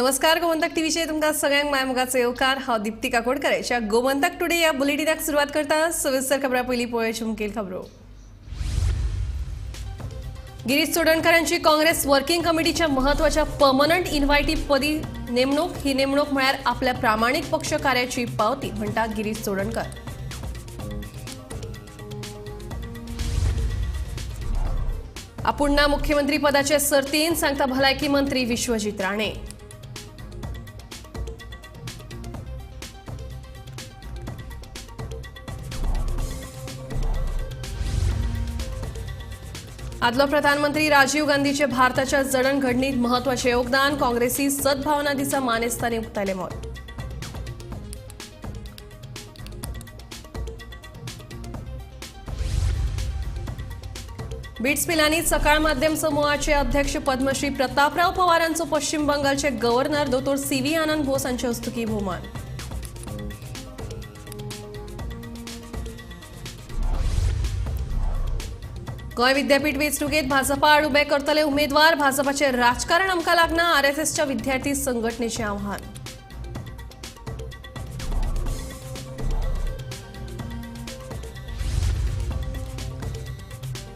नमस्कार, गोमंतक टीव्हीचेर तुमकां सगळ्यांक माय मोगाचो येवकार. हांव दीप्ती काकोडकर. ह्या गोमंतक टुडे ह्या बुलेटिनाक सुरवात करता. सविस्तर खबरां पयलीं पळोवया मुखेल खबरो. गिरीश चोडणकर यांची काँग्रेस वर्किंग कमिटीच्या महत्वाच्या पर्मनंट इन्व्हायटी पदी नेमणूक. ही नेमणूक म्हळ्यार आपल्या प्रामाणीक पक्ष कार्याची पावती म्हणटा गिरीश चोडणकर. आपूण ना मुख्यमंत्री पदाचे सर्तीन, सांगता भलायकी मंत्री विश्वजीत राणे. आदलो प्रधानमंत्री राजीव गांधीचे भारताच्या जडणघडणीत महत्वाचे योगदान. काँग्रेसी सद्भावना दिसा मानेस्तांनी उक्तायले मत. बीट्स पिलानी सकाळ माध्यम समूहाचे अध्यक्ष पद्मश्री प्रतापराव पवार यांचो पश्चिम बंगालचे गव्हर्नर दोतोर सी.व्ही. आनंद बोस यांचे हस्तुकी भोवमान. गोंय विद्यापीठ वेंचणुकेत भाजपा आड उबे करतले उमेदवार. भाजपाचे राजकारण आमकां लागना, आरएसएसच्या विद्यार्थी संघटनेचे आव्हान.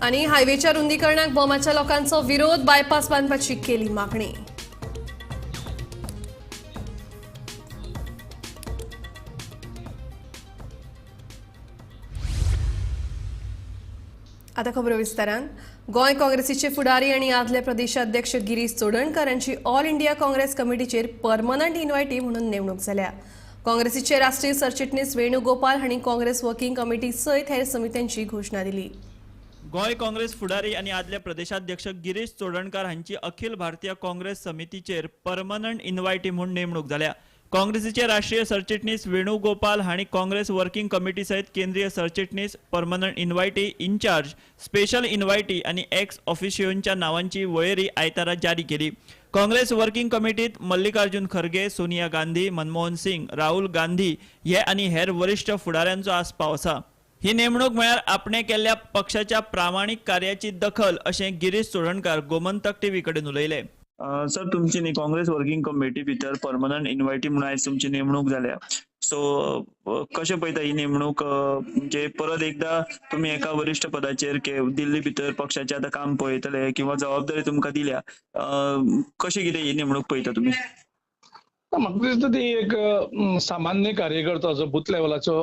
आनी हायवेच्या रुंदीकरणाक बोमाच्या लोकांचो विरोध. बायपास बांदपाची केली मागणी. आता खबरो विस्तारान. गोंय काँग्रेसीचे फुडारी आनी आदले प्रदेशाध्यक्ष गिरीश चोडणकर यांची ऑल इंडिया काँग्रेस कमिटीचेर पर्मनंट इन्व्हायटी म्हणून नेमणूक जाल्या. काँग्रेसीचे राष्ट्रीय सरचिटणीस वेणुगोपाल हांणी काँग्रेस वर्किंग कमिटी सयत हेर समित्यांची घोशणा दिली. गोंय काँग्रेस फुडारी आनी आदले प्रदेशाध्यक्ष गिरीश चोडणकार हांची अखिल भारतीय काँग्रेस समितीचेर पर्मनंट इन्व्हायटी म्हूण नेमणूक जाल्या. काँग्रेसीचे राष्ट्रीय सरचिटणीस वेणुगोपाल हांणी काँग्रेस वर्किंग कमिटी सयत केंद्रीय सरचिटणीस, permanent invitee, incharge, special invitee आनी एक्स ऑफिशियोंच्या नावांची वळेरी आयतारा जारी केली. काँग्रेस वर्किंग कमिटीत मल्लिकार्जुन खरगे, सोनिया गांधी, मनमोहन सिंग, राहुल गांधी हे आनी हेर वरिश्ठ फुडाऱ्यांचो आस्पाव आसा. ही नेमणूक म्हळ्यार आपणे केल्ल्या पक्षाच्या प्रामाणीक कार्याची दखल अशें गिरीश चोडणकार गोमंतक टीव्ही कडेन उलयले. सर, तुमची न्ही काँग्रेस वर्किंग कमिटी भितर पर्मनंट इन्व्हायटी म्हणून आयज तुमची नेमणूक जाल्या. सो कशें पळयता ही नेमणूक? म्हणजे परत एकदा तुमी एका वरिश्ठ पदाचेर दिल्ली भितर पक्षाचें आतां काम पळयतले किंवा जबाबदारी तुमकां दिल्या, कशें कितें ही नेमणूक पळयता तुमी? म्हाका दिसता ती एक सामान्य कार्यकर्तो जो बूथ लेवलाचो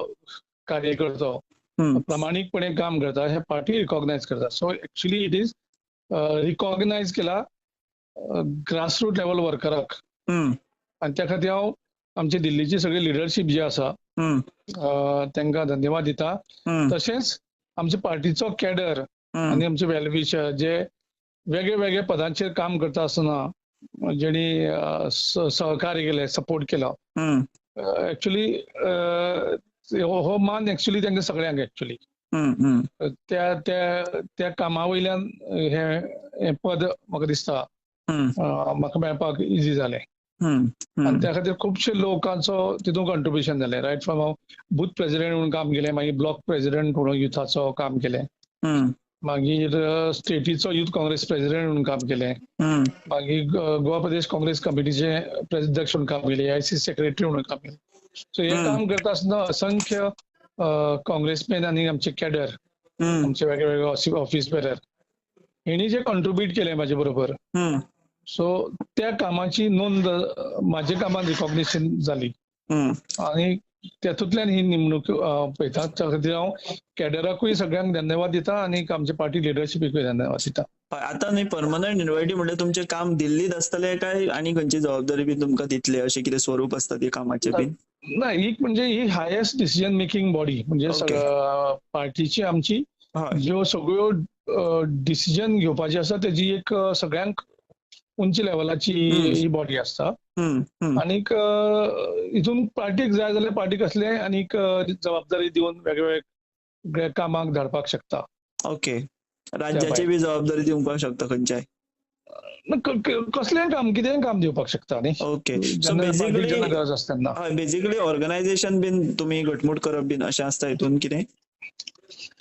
कार्यकर्तो प्रामाणीकपणे काम करता हे पार्टी रिकॉग्नायज करता. So actually it is recognise केला ग्रासरूट लेवल वर्कराक आनी त्या खातीर हांव आमची दिल्लीची सगळी लिडरशीप जी आसा तांकां धन्यवाद दिता. तशेंच आमच्या पार्टीचो कॅडर आनी आमचे वेलविशर जे वेगळे वेगळे पदांचेर काम करता आसतना जेणी सहकार्य केलें, सपोर्ट केलो, एक्चुली हो मान एक्चुली तांकां सगळ्यांक एक्चुली त्या त्या त्या कामा वयल्यान हें पद म्हाका दिसता म्हाका मेळपाक इजी जालें. आनी त्या खातीर खुबशे लोकांचो तितून कंट्रिब्युशन जालें. रायट फ्रॉम हांव बूथ प्रेजिडेंट म्हणून काम केलें, मागीर ब्लॉक प्रेजिडेंट म्हणून युथाचो काम केलें, मागीर स्टेटीचो युथ काँग्रेस प्रेजिडेंट म्हणून काम केलें, मागीर गोवा प्रदेश काँग्रेस कमिटीचे अध्यक्ष म्हणून काम केलें, एआयसी सेक्रेटरी म्हणून काम केलें. सो हें काम करता आसतना असंख्य काँग्रेसमॅन आनी आमचे कॅडर, आमचे वेगळे वेगळे ऑफिस बेरर हेणी जे कंट्रिब्यूट केलें म्हाजे बरोबर, सो त्या कामाची नोंद म्हाज्या कामान रिकॉग्निशन जाली आनी तातूंतल्यान ही नेमणूक पळयता. त्या खातीर हांव कॅडराकूय सगळ्यांक धन्यवाद दिता आनी आमच्या पार्टी लिडरशिपीकूय धन्यवाद दिता. आतां न्ही पर्मनंट इन्व्हायटी म्हणल्यार तुमचें काम दिल्लीत आसतलें काय आनी खंयची जबाबदारी बी तुमकां दितले, अशें कितें स्वरूप आसता ती कामाचें बी? ना, एक म्हणजे ही हायेस्ट डिसिजन मेकिंग बॉडी म्हणजे पार्टीची आमची ज्यो सगळ्यो डिसिजन घेवपाची आसा तेजी एक सगळ्यांक उंच लेवलाची ही बॉडी आसता. आनीक हितून पार्टीक जाय जाल्यार पार्टी कसलें आनीक जबाबदारी दिवन वेगवेगळे कामाक धाडपाक शकता. ओके, राज्याची बी जबाबदारी दिवपाक शकता खंयच्याय? कसलेंय काम, कितेंय काम दिवपाक शकता न्ही. ओके, सो बेसिकली गरज आसता तेन्ना बेसिकली ऑर्गनायझेशन बीन तुमी घटमूट करप बीन अशें आसता हितून कितें?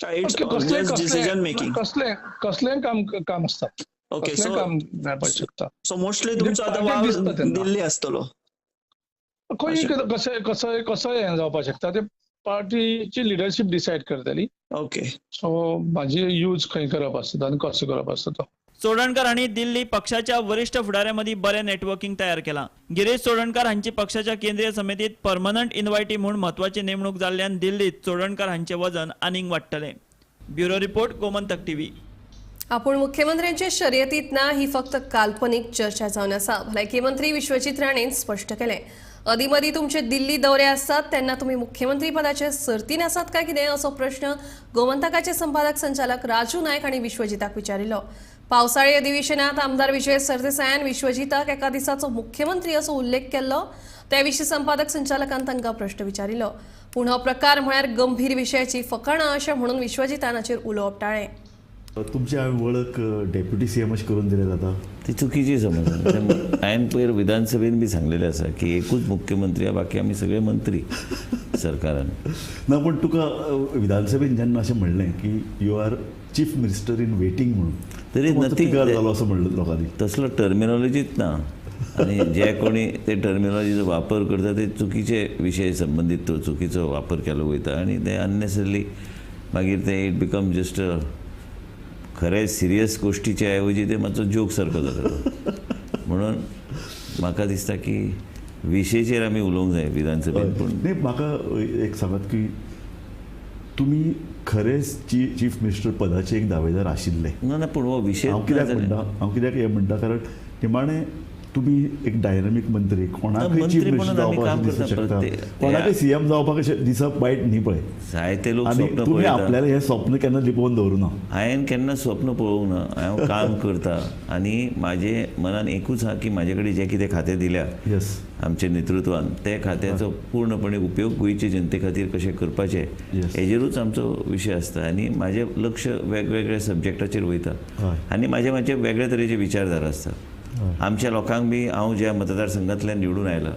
Decision making कसलें काम आसता. ओके, कसलें काम मेळपाक शकता. सो मोस्टली तुमचो आतां वावर दिल्ली आसतलो. खंय कशें कसो कसो हें जावपाक शकता ते पार्टीची लिडरशीप डिसायड करतली. ओके, सो म्हाजी यूज खंय करप आसता आनी कसो करप आसता तो. चोडणकर हांणी दिल्ली पक्षाच्या वरिष्ठ फुडाऱ्यांमदीं बरें नेटवर्किंग तयार केलां. गिरीश चोडणकर हांची पक्षाच्या केंद्रीय समितीत परमनंट इन्व्हायटी म्हूण म्हत्वाची नेमणूक जाल्ल्यान दिल्लीत चोडणकर हांचें वजन आनीक वाडटलें. Bureau report, Gomantak TV. आपूण मुख्यमंत्र्यांचे शर्यतीत ना ही फक्त काल्पनिक चर्चा जावन आसा, भलायकी मंत्री विश्वजीत राणेन स्पश्ट केलें. अदीं मदीं तुमचे दिल्ली दौरे आसतात तेन्ना तुमी मुख्यमंत्री पदाचे सर्तीन आसात काय कितें असो प्रश्न गोमंतकाचे संपादक संचालक राजू नायक हांणी विश्वजिताक विचारिल्लो. पावसाळी अधिवेशनात आमदार विजय सरदेसायान विश्वजिताक एका दिसाचो मुख्यमंत्री असो उल्लेख केल्लो त्या विशीं संपादक संचालकान तांकां प्रश्न विचारिल्लो. पूण हो प्रकार म्हळ्यार गंभीर विशयाची फकाणां अशें म्हणून विश्वजितान हाचेर उलोवप टाळ्ळें. तुमची हांवें वळख डेप्युटी सीएम अशें करून दिल्या जाता ती चुकीची समज. हांवें पयर विधानसभेन बी सांगलेलें आसा की एकूच मुख्यमंत्री, बाकी आमी सगळे मंत्री सरकारान. ना, पूण तुका विधानसभेन जेन्ना अशें म्हणलें की you are chief minister in waiting म्हणून, तरी नथींग जालो असो म्हणलें लोकांनी. तसलो टर्मिनॉलॉजीच ना आनी जे कोणी ते टर्मिनॉलॉजीचो वापर करता ते चुकीचे विशय संबंदीत तो चुकीचो वापर केलो वयता आनी ते अननेसरीली मागीर ते it become just खरें सिरियस गोश्टीचे ऐवजी ते मातसो जोक सारको जाता. म्हणून म्हाका दिसता की विशयचेर आमी उलोवंक जाय विधानसभेन. पूण न्ही, म्हाका एक सांगात की तुमी खरेंच चीफ मिनिस्टर पदाचे एक दावेदार आशिल्ले. ना ना, पूण हो विशय हांव कित्याक म्हणटा, हांव कित्याक हें म्हणटा, कारण निमाणें तुमी एक डायनामीक मंत्री, कोणाकय चीफ मिनिस्टर जावपाक दिसूंक शकता, कोणाकय सीएम जावपाक अशें दिसप वायट न्ही पळय. जायते लोक स्वप्न तुमी आपल्याला हें स्वप्न केन्ना लिपोवन दवरूना. हांवें केन्ना स्वप्न पळोवंक ना. हांव काम करता आनी म्हाजे मनान एकूच आहा की म्हाजे कडेन जें कितें खातें दिल्या आमच्या नेतृत्वान, ते खात्याचो पूर्णपणे उपयोग गोंयचे जनते खातीर कशें करपाचें हेजेरूच आमचो विशय आसता. आनी म्हाजें लक्ष वेगवेगळ्या सब्जेक्टाचेर वयता आनी म्हाजे म्हाजे वेगळे तरेचे विचारधारा आसता. आमच्या लोकांक बी हांव ज्या मतदारसंघांतल्यान निवडून आयला,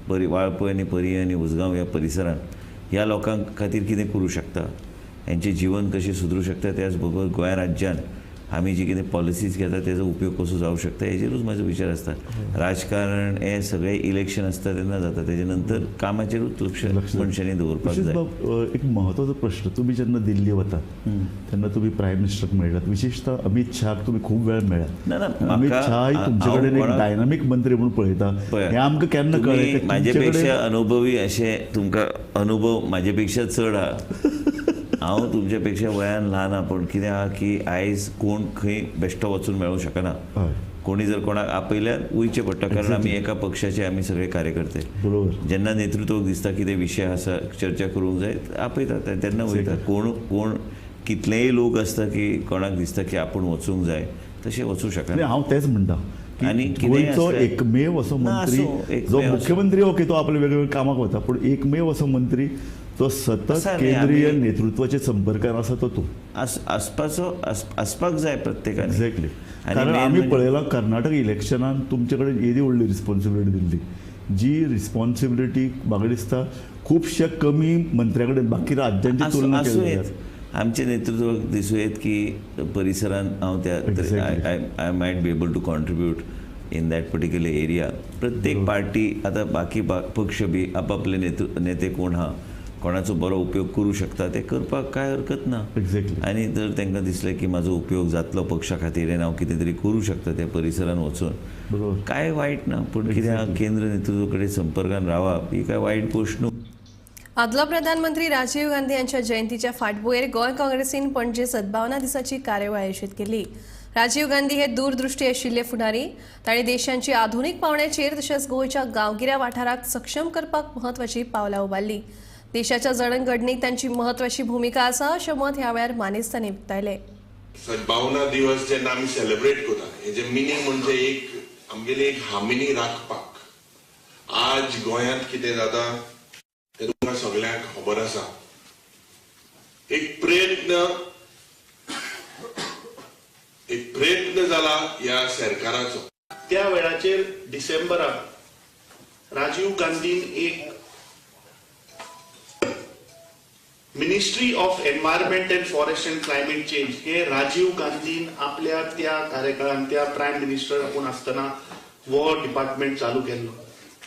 परी वाळपय आनी पर्यें आनी उसगांव ह्या परिसरांत, ह्या लोकां खातीर कितें करूं शकता, हेंचें जीवन कशें सुदरूं शकता, त्याच बरोबर गोंय राज्यान आमी जी कितें पॉलिसीज घेता तेजो उपयोग कसो जावंक शकता हेजेरूच म्हाजो विचार आसता. राजकारण हें सगळें इलेक्शन आसता तेन्ना जाता, तेजे नंतर कामाचेरूच लक्ष मनशांनी दवरपाक जाय. एक म्हत्वाचो प्रश्न, तुमी जेन्ना दिल्ली वतात तेन्ना तुमी प्रायम मिनिस्टराक मेळटात, विशेषतः अमित शहाक तुमी खूब वेळ मेळ्ळात. ना ना, अमित शहा तुमचे कडेन एक डायनामीक मंत्री म्हणून पळयता, हें आमकां केन्ना कळ्ळें? म्हाजे पेक्षा अनुभवी अशें तुमकां अनुभव म्हाजे पेक्षा चड आहा. हांव तुमच्या पेक्षा वयान ल्हान आहा, पूण कितें आहा की आयज कोण खंय बेश्टो वचून मेळूंक शकना. कोणी जर कोणाक आपयल्यार वयचें पडटा, कारण आमी एका पक्षाचे आमी सगळे कार्यकर्ते. बरोबर, जेन्ना नेतृत्वाक दिसता कितें विशय आसा चर्चा करूंक जाय, आपयता तेन्ना वयता. कोण कोण कितलेय लोक आसता की कोणाक दिसता की आपूण वचूंक जाय, तशें वचूंक शकना. हांव तेंच म्हणटा, आनी गोंयचो एकमेव असो मंत्री जो मुख्यमंत्री ओके तो आपल्या वेगवेगळ्या कामाक वता, पूण एकमेव असो मंत्री तो सतत केंद्रीय नेतृत्वाच्या संपर्कात आसा तो तूं आसपाचो आसपाक जाय प्रत्येकान. एक्झॅक्टली, कारण आमी पळयलां कर्नाटक इलेक्शनान तुमचे कडेन येदी व्हडली रिस्पॉन्सिबिलिटी दिल्ली, जी रिस्पॉन्सिबिलिटी म्हाका दिसता खुबश्या कमी मंत्र्या कडेन बाकी राज्यांची तुलना केली. आमचे नेतृत्वाक दिसूं येत की परिसरान हांव त्या I might be able to contribute in that particular area. प्रत्येक पार्टी आतां बाकी पक्ष बी आपापले नेते कोण आहा, कोणाचो बरो उपयोग करूं शकता ते करपाक कांय हरकत ना. एक्झॅक्टली, आनी जर तांकां दिसलें की म्हाजो उपयोग जातलो पक्षा खातीर आनी हांव कितें तरी करूं शकता त्या परिसरान वचून, कांय वायट ना. पूण कितें आहा, केंद्र नेतृत्व कडेन संपर्कान रावप ही कांय वायट गोश्ट न्हू. आदलो प्रधानमंत्री राजीव गांधी यांच्या जयंतीच्या फाटभुंयेर गोंय काँग्रेसीन पणजे सद्भावना दिसाची कार्यावळ आयोजीत केली. राजीव गांधी हे दूरदृष्टी आशिल्ले फुडारी, तांणी देशांची आधुनिक पावंड्याचेर तशेंच गोंयच्या गांवगिऱ्या वाठाराक सक्षम करपाक म्हत्वाची पावलां उबारली. देशाच्या जडणघडणीत तांची म्हत्वाची भूमिका आसा अशें मत ह्या वेळार मानेस्तांनी उक्तायलें. सद्भावना दिवस जेन्ना आमी सेलिब्रेट करता हेजें मिनींग म्हणजे एक आमगेली एक हार्मनी राखपाक. आज गोंयांत कितें जाता तें तुमकां सगल्यांक खबर आसा. एक प्रयत्न जाला ह्या सरकाराचो. त्या वेळाचेर डिसेंबराक राजीव गांधीन एक Ministry of environment and forest and climate change हे राजीव गांधीन आपल्या त्या कार्यकाळान त्या प्रायम मिनिस्टर आपूण आसतना हो डिपार्टमेंट चालू केल्लो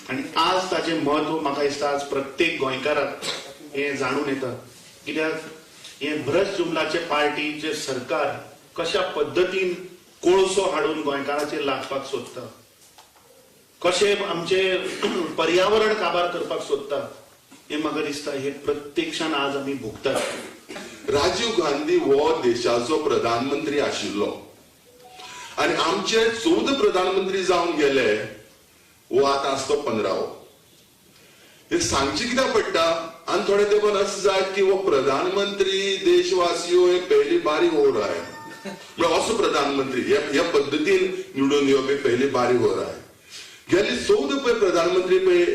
आनी आज ताचें म्हत्व म्हाका दिसता आज प्रत्येक गोंयकाराक हें जाणून येता. कित्याक हे भ्रश्ट जुमलाचे पार्टीचे सरकार कशा पद्दतीन कोळसो हाडून गोंयकाराचेर लादपाक सोदता, कशें आमचे पर्यावरण काबार करपाक सोदता, हे म्हाका दिसता हे प्रत्यक्षान आज आमी भोगतात. राजीव गांधी हो देशाचो प्रधानमंत्री आशिल्लो आनी आमचे 14 प्रधानमंत्री जावन गेले, हो आतां आसतो 15वो. हे सांगचे कित्याक पडटा आनी थोडे तेंपान अशें जायत की हो प्रधानमंत्री देशवासियो हे पहली बारी हो रहा है, म्हळ्यार असो प्रधानमंत्री ह्या पद्दतीन निवडून येवप हे पहली बारी हो रहा है. गेले 14 पळय प्रधानमंत्री पळय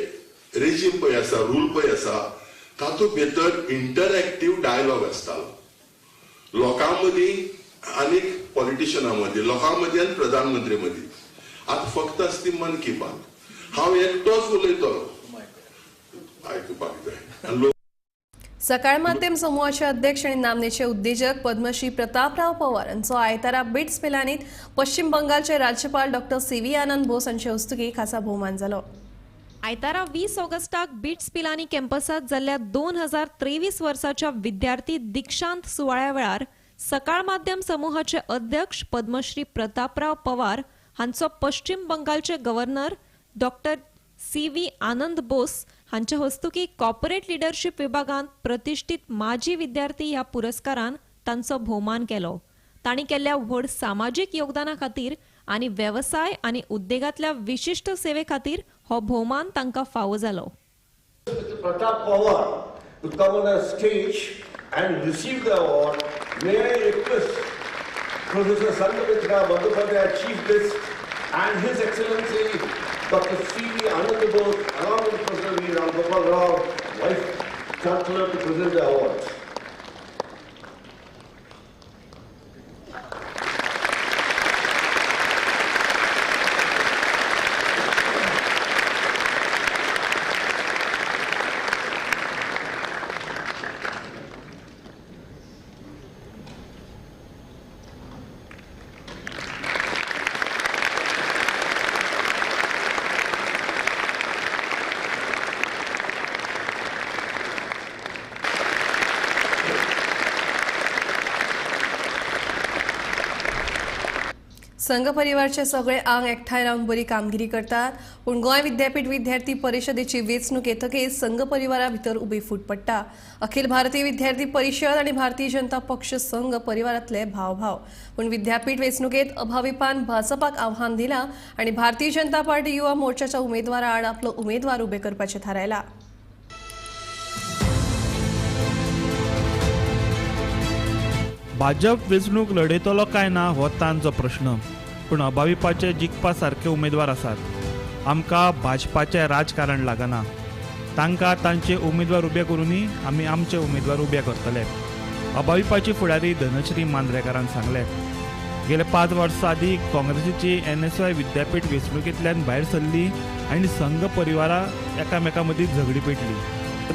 रेजीम पळय आसा, रूल पळय आसा, तातूंत भितर इंटरएक्टीव डायलॉग आसतालो लोकां मदीं आनी पॉलिटिशनां मदीं, लोकां मदीं आनी प्रधानमंत्री मदीं. आतां फक्त आसा ती मन की बात. हांव एकटोच उलयतलो, आयकुपाक जाय. सकाळ माध्यम समूहाचे अध्यक्ष आणि नामनेचे उद्योजक पद्मश्री प्रतापराव पवार यांचो आयतारा बिट्स पिलानीत पश्चिम बंगालचे राज्यपाल डॉक्टर सी.व्ही. आनंद बोस यांचे हस्तुकी खासा भोवमान जालो. आयतारा 20 ऑगस्टाक बिट्स पिलानी कॅम्पसात जाल्ल्या 2023 वर्साच्या विद्यार्थी दीक्षांत सुवाळ्या वेळार सकाळ माध्यम समूहाचे अध्यक्ष पद्मश्री प्रतापराव पवार हांचो पश्चिम बंगालचे governor doctor C V. Anand Bose हांच्या हस्तुकी कॉर्पोरेट लिडरशीप विभागांत प्रतिष्ठित माजी विद्यार्थी ह्या पुरस्कारान तांचो भोवमान केलो. तांणी केल्ल्या व्हड सामाजीक योगदाना खातीर आनी वेवसाय आनी उद्देगांतल्या विशिश्ट सेवे खातीर हो भोवमान तांकां फावो जालो. Pratap Pawar to come on the stage and receive the award. May I request Professor Sanghamitra Bandyopadhyay, Chief Guest, and His Excellency Dr. C.V. Anand Bose, along with Professor V. Ram Gopal Rao, Vice Chancellor, to present the awards. संघ परिवारचे सगळे आंग एकठांय रावन बरी कामगिरी करतात, पूण गोंय विद्यापीठ विद्यार्थी परिशदेची वेंचणूक येतकीच संघ परिवारा भितर उबी फूट पडटा. अखिल भारतीय विद्यार्थी परिशद आनी भारतीय जनता पक्ष संघ परिवारांतले भावभाव, पूण विद्यापीठ वेंचणुकेत अभाविपान भाजपाक आव्हान दिलां आनी भारतीय जनता पार्टी युवा मोर्चाच्या उमेदवारा आड आपलो उमेदवार उबे करपाचें थारायलां. भाजप वेंचणूक लढयतलो काय ना हो तांचो प्रश्न, पूण अभाविपाचे जिखपा सारके उमेदवार आसात. आमकां भाजपाचें राजकारण लागना, तांकां तांचे उमेदवार उबे करूनय आमी आमचे उमेदवार उबे करतले, अभाविपाची फुडारी धनश्री मांद्रेकारान सांगलें. गेल्या 5 वर्सां आदीं काँग्रेसीची एनएसवाय विद्यापीठ वेंचणुकेंतल्यान भायर सरली आनी संघ परिवारां एकामेकां मदीं झगडी पेटली.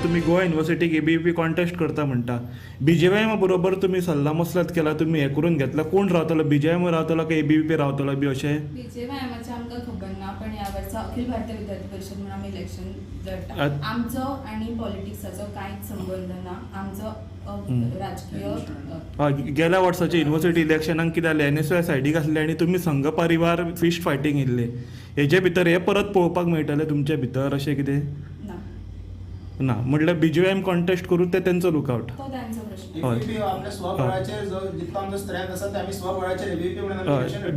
तुमी गोवा युनिवर्सिटीक एबीव्हीपी कॉन्टेस्ट करता म्हणटा, बीजेवायमा बरोबर तुमी सल्ला मसलत केला, तुमी हें करून घेतला, कोण रावतलो, बीजेवायम रावतलो काय एबीव्हीपी रावतलो बी अशें? बीजेवायमाचें आमकां खबर ना, पण ह्या वर्सा अखिल भारतीय विद्यार्थी परिशद म्हणून आमी इलेक्शन लढटा. आमचो आनी पॉलिटिक्साचो कांयच संबंद ना, आमचो राजकीय. गेल्या वर्साच्या युनिवर्सिटी इलेक्शनाक कितें जालें, एनएसवाय सायडीक आसले आनी तुमी संघ परिवार फिस्ट फायटींग येयल्ले, हेजे भितर हें परत पळोवपाक मेळटलें तुमचे भितर अशें कितें ना? म्हटल्यार बीजेएम कॉन्टेस्ट करू ते तेंचो लुकआउट,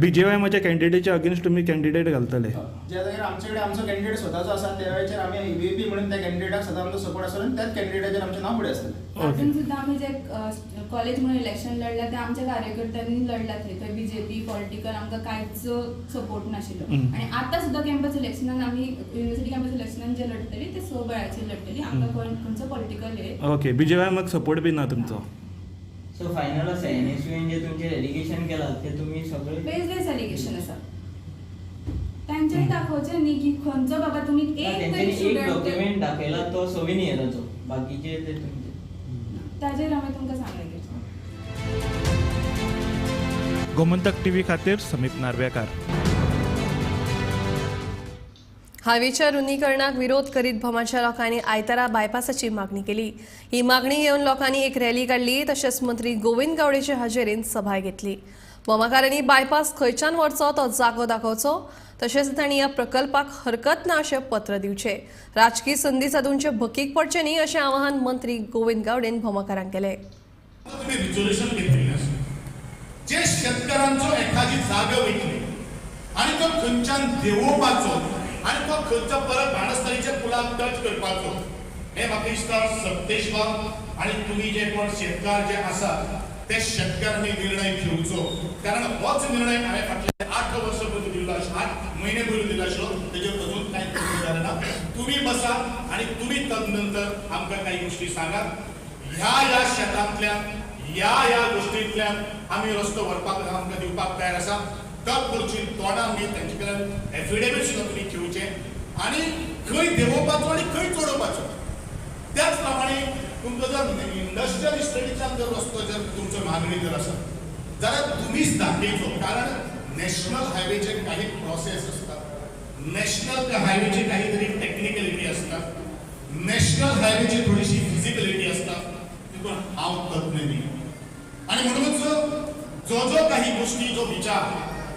बीजेएमाच्या कॅन्डिडेटच्या अगेन्स्ट तुमी कॅन्डिडेट घालतले. अजून सुद्धा आमी जे कॉलेज म्हणून इलेक्शन लढला ते आमच्या कार्यकर्त्यांनी लढला, थंय बीजेपी पॉलिटिकल आमकां कांयच सपोर्ट नाशिल्लो. आनी आतां सुद्दां कॅम्पस इलेक्शनान आमी युनिवर्सिटी कॅम्पस इलेक्शनान जे लढतली ते स्वबळाचेर लढतली, आमकां खंयचो पॉलिटिकल हे ओके बीजेएमाक सपोर्ट बी ना तुमचो. सो फायनल आसा एनएसयूएन जे तुमचेर एलिगेशन केला ते तुमी सगळे बेसलेस एलिगेशन आसा, तांच्यानी दाखोवचें न्ही की खंयचो बाबा तुमी एक तरी डॉक्युमेंट दाखयला तो सोविनियराचो, बाकीचे ते तुमचे. ताजेर हांवें तुमकां सांगलें. गोमंतक टीव्ही खातीर समीप नार्वेकार. हायवेच्या रुंदीकरणाक विरोध करीत भोमाच्या लोकांनी आयतारा बायपासाची मागणी केली. ही मागणी घेवन लोकांनी एक रॅली काडली तशेंच मंत्री गोविंद गावडेचे हाजेरीन सभा घेतली. भोमाकारांनी बायपास खंयच्यान व्हरचो तो जागो दाखोवचो तशेंच तांणी ह्या प्रकल्पाक हरकत ना अशें पत्र दिवचें. राजकी संदी सादूंचे भकीक पडचें न्ही अशें आवाहन मंत्री गोविंद गावडेन भोमाकारांक केलें. जे शेतकारांचो एखादी जागा विकली आनी तो खंयच्यान देंवोवपाचो आनी तो खंयचो परत बाणस्तारीच्या पुलाक टच करपाचो हें म्हाका दिसता सत्तेश बाब आनी तुमी जे कोण शेतकार जे आसात ते शेतकारांनी निर्णय घेवचो, कारण होच निर्णय हांवें फाटले 8 वर्सां पयलीं दिल्लो आशिल्लो, 8 म्हयने पयलीं दिल्लो आशिल्लो, तेजेर अजून कांय जालें ना. तुमी बसा आनी तुमी तदनंतर आमकां कांय गोश्टी सांगात. ह्या ह्या शेतांतल्यान ह्या ह्या गोश्टींतल्यान आमी रस्तो व्हरपाक आमकां दिवपाक तयार आसा. तत्पुरची तोंडां आमी तेंचे कडल्यान एफिडेवीट सुद्दां तुमी घेवचें आनी खंय देंवोवपाचो आनी खंय चडोवपाचो. त्याच प्रमाणे तुमकां जर इंडस्ट्रियल इस्टेटीच्यान जर रस्तो जर तुमचो मागणी जर आसा जाल्यार तुमीच दाखयचो, कारण नॅशनल हायवेचे काही प्रोसेस आसता, नॅशनल हायवेची काही तरी टॅक्निकलिटी आसता, नॅशनल हायवेची थोडीशी फिजिबिलिटी आसता, तितून हांव तज्ञ न्ही. आनी म्हणूनच जो जो काही गोष्टी जो विचार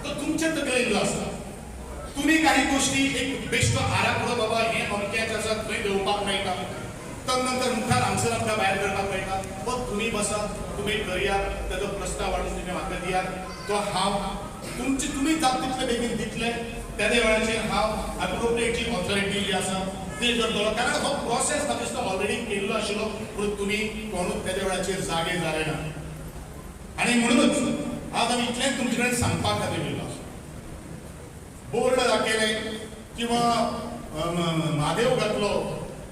तो तुमचे तकलेन जो आसा, तुमी काही गोष्टी एक बेश्टो आराखडो बाबा हें अमक्याच आसा थंय देंवपाक मेळटा, तदनंतर मुखार हांगसर आमकां भायर करपाक मेळटा, हो तुमी बसात, तुमी करयात, ताजो प्रस्ताव हाडून तुमी म्हाका दियात, तो हांव तुमची तुमी जाता तितले बेगीन दितले. तेदे वेळाचेर हांव अप्रोप्रिएट जी ऑथॉरिटी जी आसा ती करतलो, कारण हो प्रोसेस म्हाका दिसता ऑलरेडी केल्लो आशिल्लो, पूण तुमी कोणूच तेदे वेळाचेर जागे जाले ना. आनी म्हणूनच आज आमी इतलेंच तुमचे कडेन सांगपा खातीर येयलो आसा. बोर्ड दाखयले किंवा म्हादेव घातलो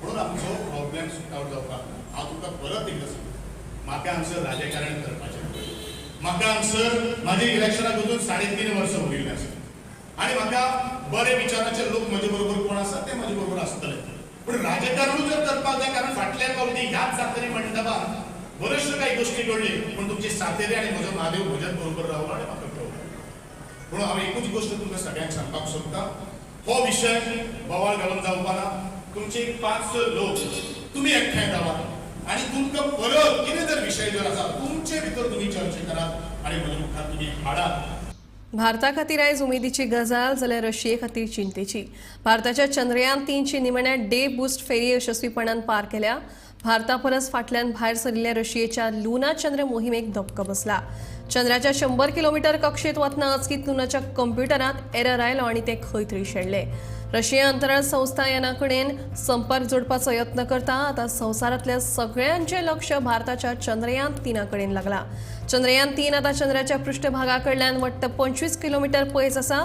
म्हणून आमचो प्रॉब्लेम सॉर्ट आवट जावपाक. हांव तुमकां परत एकदां सांगता, म्हाका हांगसर राजकारण करपाचें, म्हाका हांगसर म्हाजे इलेक्शनाक वचून 3.5 वर्सां उरिल्लीं आसा आनी म्हाका बरे विचाराचे लोक म्हजे बरोबर कोण आसा ते म्हजे बरोबर आसतले. पूण राजकारणूच जर करपाक जाय, कारण फाटल्या फावटी ह्याच सातेरी मंडपान बऱ्योचश्यो काही गोश्टी घडली, पूण तुमची सातेरी आनी म्हजो म्हादेव म्हज्याच बरोबर रावलो आनी म्हाका कळ्ळो. म्हणून हांव एकूच गोश्ट तुमकां सगळ्यांक सांगपाक सोदता, हो विशय बोवाळ घालून जावपा ना. तुमचे 5-6 लोक तुमी एकठांय रावात आनी तुमकां परत कितें जर विशय जर आसा तुमचे भितर तुमी चर्चा करात आनी म्हज्या मुखार तुमी हाडात. भारता खातीर आयज उमेदीची गजाल जाल्यार रशिये खातीर चिंतेची. भारताच्या चंद्रयान 3ची निमण्या डे बुस्ट फेरी यशस्वीपणान पार केल्या. भारता परस फाटल्यान भायर सरिल्ल्या रशियेच्या लुना चंद्र मोहिमेक धपको बसला. चंद्राच्या 100 किलोमीटर कक्षेत वतना अचकीत लुनाच्या कंप्युटरांत एरर आयलो आनी ते खंय थंय शेणले. रशिया अंतराळ संस्था याना कडेन संपर्क जोडपाचो यत्न करता. आतां संवसारांतल्या सगळ्यांचें लक्ष भारताच्या चंद्रयान 3 कडेन लागला. चंद्रयान 3 आतां चंद्राच्या पृष्ठभागा कडल्यान वट्ट 25 किलोमीटर पयस आसा.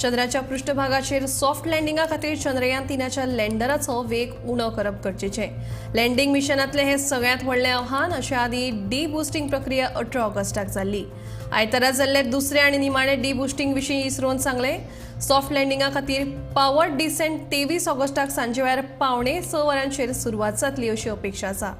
चंद्राच्या पृष्ठभागाचेर सॉफ्ट लँडिंगा खातीर चंद्रयान 3च्या लँडराचो वेग उणो करप गरजेचें. लँडिंग मिशनांतलें हें सगळ्यांत व्हडलें आव्हान. अशे आदीं डी बुस्टिंग प्रक्रिया 18 ऑगस्टाक जाल्ली. आयतारा जाल्ले दुसरे आनी निमाणे डी बुस्टिंग विशीं इस्रोन सांगलें. सॉफ्ट लँडिंगा खातीर पावर डिसेंट 23 ऑगस्टाक सांजे वेळार 5:45 वरांचेर सुरवात जातली अशी अपेक्षा आसा.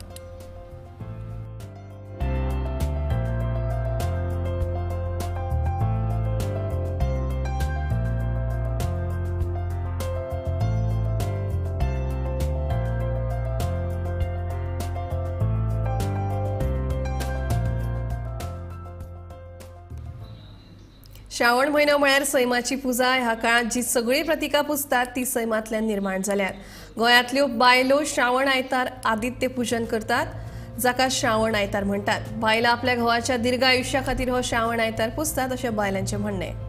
श्रावण म्हयनो म्हळ्यार सैमाची पुजा. ह्या काळांत जी सगळीं प्रतिकां पुजतात ती सैमांतल्यान निर्माण जाल्यात. गोंयांतल्यो बायलो श्रावण आयतार आदित्य पुजन करतात, जाका श्रावण आयतार म्हणटात. बायलां आपल्या घोवाच्या दीर्घ आयुश्या खातीर हो श्रावण आयतार पुजतात अशें बायलांचें म्हणणें.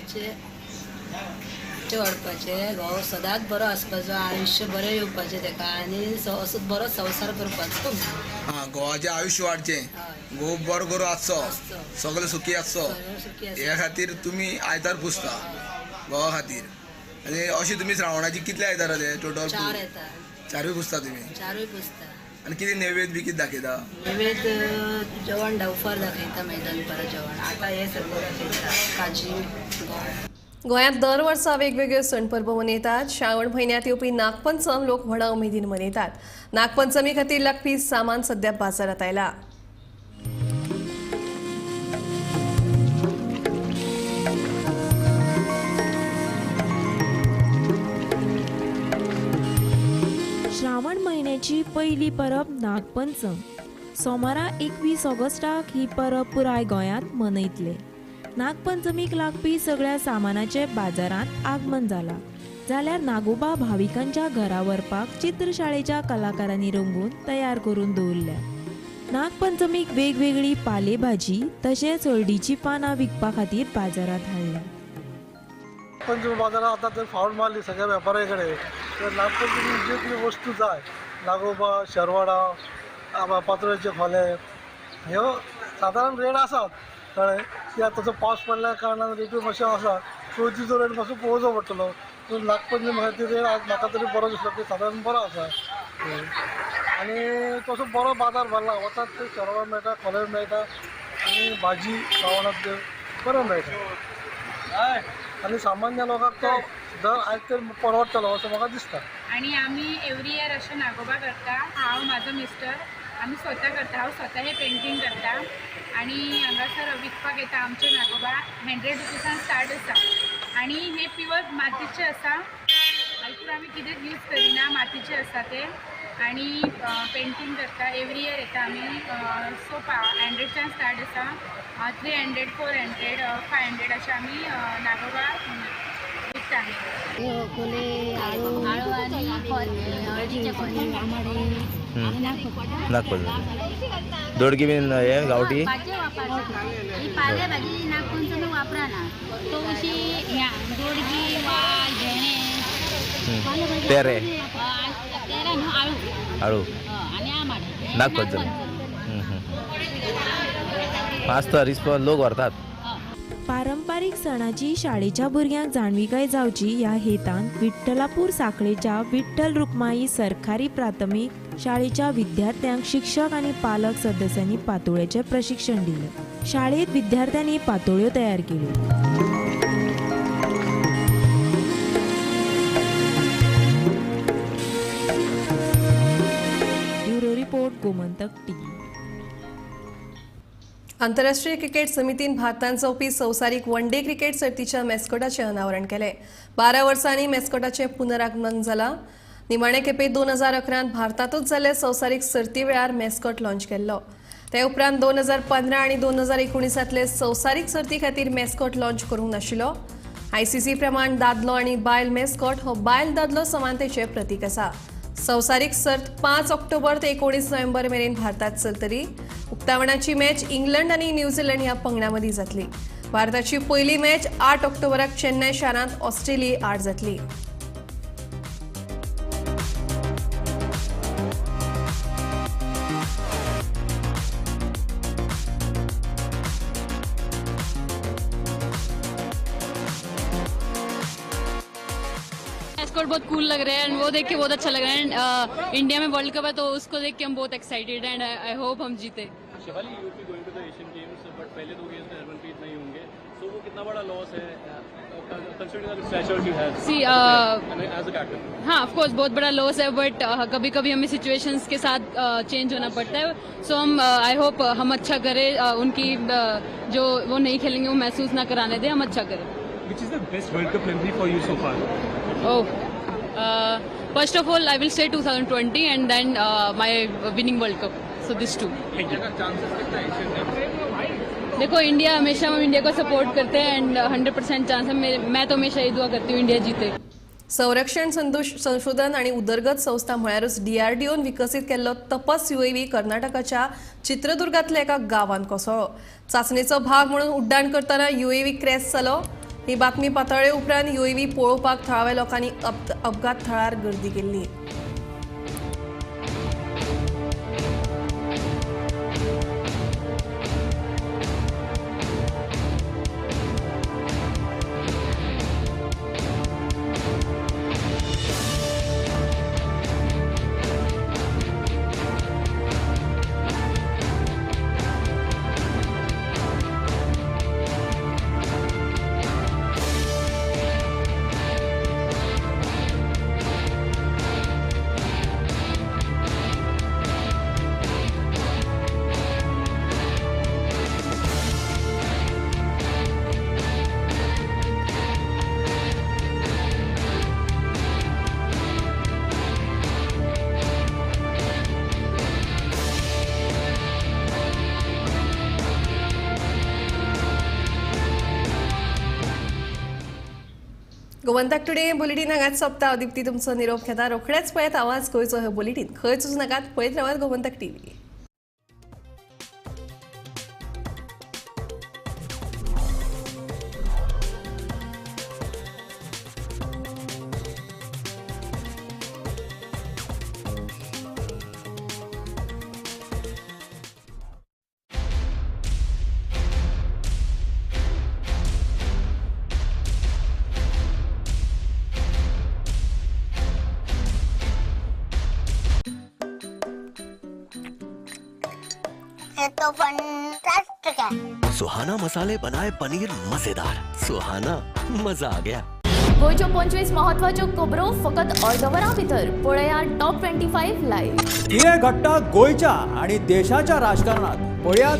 घोवाचे वाडपाचें, घोव सदांच बरो आसपाचो, आयुश्य बरें येवपाचें तेका आनी असो बरो संवसार करपाचो. हां, घोवाचें आयुश्य वाडचें, घोव बरो करून आसचो, सगळे सुखी आसचो, हे खातीर तुमी आयतार पुजता घोवा खातीर. आनी अशें तुमी श्रावणाची कितले आयतार जाले टोटल? 4 आयतार. 4 पुजता तुमी? 4 पुजता. आनी कितें नैवेद्य बी कितें दाखयता? नैवेद्य जेवण डावफार दाखयता, मैदान परत जेवण आतां हें सगळें दाखयता, काजी गोड. गोंयांत दर वर्सा वेगवेगळे सण परबो मनयतात. श्रावण म्हयन्यांत येवपी नागपंचम लोक व्हडा उमेदीन मनयतात. नागपंचमी खातीर लागपी सामान सध्या बाजारांत आयलां. श्रावण म्हयन्याची पयली परब नागपंचम. सोमारा 21 ऑगस्टाक ही परब पुराय गोंयांत मनयतले. नागपंचमीक लागपी सगळ्या सामानाचे बाजारांत आगमन जाला. जाल्यार नागोबा भाविकांच्या घरा व्हरपाक चित्रशाळेच्या कलाकारांनी रंगून तयार करून दवरल्या. नागपंचमीक वेगवेगळी पालेभाजी तशेंच हळदीची पानां विकपा खातीर बाजारांत हाडल्या. नागपंचमी बाजारात आतां तर फावट मारली सगळ्या वेपाऱ्या कडेन. तर नागपंचमी जे कितें वस्तू जाय, नागोबा, शरवडा, पातळेचे खोले, ह्यो सादारण रेट आसात. कळ्ळें की आतां तसो पावस पडल्या कारणान रेटूय मातशें आसा, चवथीचो रेट मातसो पळोवचो पडटलो. पूण नागपंचमी खातीर रेट आज म्हाका तरी बरो दिसलो की सादारण बरो आसा आनी तसो बरो बाजार भरला. वतात ते शरवडा मेळटा, खोले मेळटा आनी भाजी श्रावणांतल्यो बऱ्यो मेळटा आनी सामान्य लोकांक तो दर आयज तर परवडटलो असो म्हाका दिसता. आनी आमी एवरी इयर अशें नागोबा करता. हांव, म्हाजो मिस्टर, आमी स्वता करता. हांव स्वता हें पेंटींग करता आनी हांगासर विकपाक येता. आमचे नागोबा 100 रुपीसान स्टार्ट आसा आनी हे प्युअर मातीचे आसा. हातून आमी कितेंच यूज करिना, मातीचे आसा ते. आनी पेंटींग करता. एवरी इयर येता आमी. सो 100च्यान स्टार्ट आसा, 300, 400, 500 अशें आमी नागोबा विकता. नागपंचमी दोडकी बीन हे गांवठी पाले भाजी नागपंचमी वापराना, तवशी, दोडकी, वाल, भेणे, तेरे, तेरे न्हू, आळू, आळू आनी आमाडे. नागपंचमी आसता रिस्पॉन्स, लोक व्हरतात. पारंपारीक सणाची शाळेच्या भुरग्यांक जाणविकाय जावची ह्या हेतान विठ्ठलापूर साखळेच्या विठ्ठल रुक्माई सरकारी प्राथमीक शाळेच्या विद्यार्थ्यांक शिक्षक आनी पालक सदस्यांनी पातोळ्याचें प्रशिक्षण दिलें. शाळेंत विद्यार्थ्यांनी पातोळ्यो तयार केल्यो. Bureau report, Gomantak TV. आंतरराष्ट्रीय क्रिकेट समितीन भारतान जावपी संवसारीक वन डे क्रिकेट सर्तीच्या मॅस्कॉटाचें अनावरण केलें. 12 वर्सांनी मॅस्कॉटाचें पुनरागमन जालां. निमाणे खेपे 2011 भारतांतूच जाल्ले संवसारीक सर्ती वेळार मॅस्कॉट लॉन्च केल्लो. ते उपरांत 2015 आनी 2019 संवसारीक सर्ती खातीर मॅस्कॉट लॉन्च करूंक नाशिल्लो. आयसीसी प्रमाण दादलो आनी बायल मॅस्कॉट हो बायल दादलो समानतेचें प्रतीक आसा. संवसारीक सर्त 5 ऑक्टोबर ते 19 नोव्हेंबर मेरेन भारतात चलतली. उक्तावणाची मॅच इंग्लंड आनी न्यूझीलंड ह्या पंगडां मदीं जातली. भारताची पयली मॅच 8 ऑक्टोबराक चेन्नय शारांत ऑस्ट्रेलिये आड जातली. बहुत कूल लग रहा है एंड वो देख के बहुत अच्छा लग रहा है. एंड इंडिया में वर्ल्ड कप है तो उसको देख के हम बहुत एक्साइटेड एंड I hope हम जीते. Shefali, UP going to the Asian Games but पहले 2 गेम्स में हरमनप्रीत नहीं होंगे, सो वो कितना बड़ा लॉस है considering the stature she has? See as a captain. हाँ, ऑफ कोर्स बहुत बड़ा लॉस है बट कभी कभी हमें सिचुएशंस के साथ चेंज होना पड़ता है. सो हम I hope हम अच्छा करें, उनकी जो वो नहीं खेलेंगे वो महसूस ना कराने दें, हम अच्छा करें. Which is the best World Cup memory for you so far? Oh, first of all, I will say 2020 and then my winning World Cup. So this two. Thank you. देखो इंडिया हमेशा हम इंडिया को support करते हैं and 100% chance है. मैं तो हमेशा ये दुआ करती हूँ इंडिया जीते. संरक्षण संशोधन आणि उदरगत संस्था म्हळ्यारूच डीआरडीओन विकसीत केल्लो तपस युएव्ही कर्नाटकाच्या चित्रदुर्गांतल्या एका गांवांत कोसळ्ळो. चांचणेचो भाग म्हणून उड्डाण करतना युएव्ही क्रॅश जालो. ही बातमी पातळ्ळे उपरांत युएव्ही पळोवपाक थळाव्या लोकांनी अपघात थळार गर्दी केल्ली. गोमंतक टुडे बुलेटीन हांगाच सोंपता. दीप्ती तुमचो निरोप घेता. रोखडेच पळयत आवाज गोंयचो हे बुलेटीन. खंयच वचूं नाकात, पळयत रावात गोमंतक टीव्ही. तो फंटास्टिक है. सुहाना मसाले बनाए पनीर मजेदार. सुहाना मजा आ गया. गोंयच्यो 25 महत्वाच्यो खबरो फकत अर्द वरां भितर पळया टॉप 25 लायव्ह. कितें घडटा गोंयच्या आनी देशाच्या राजकारणात पळयात.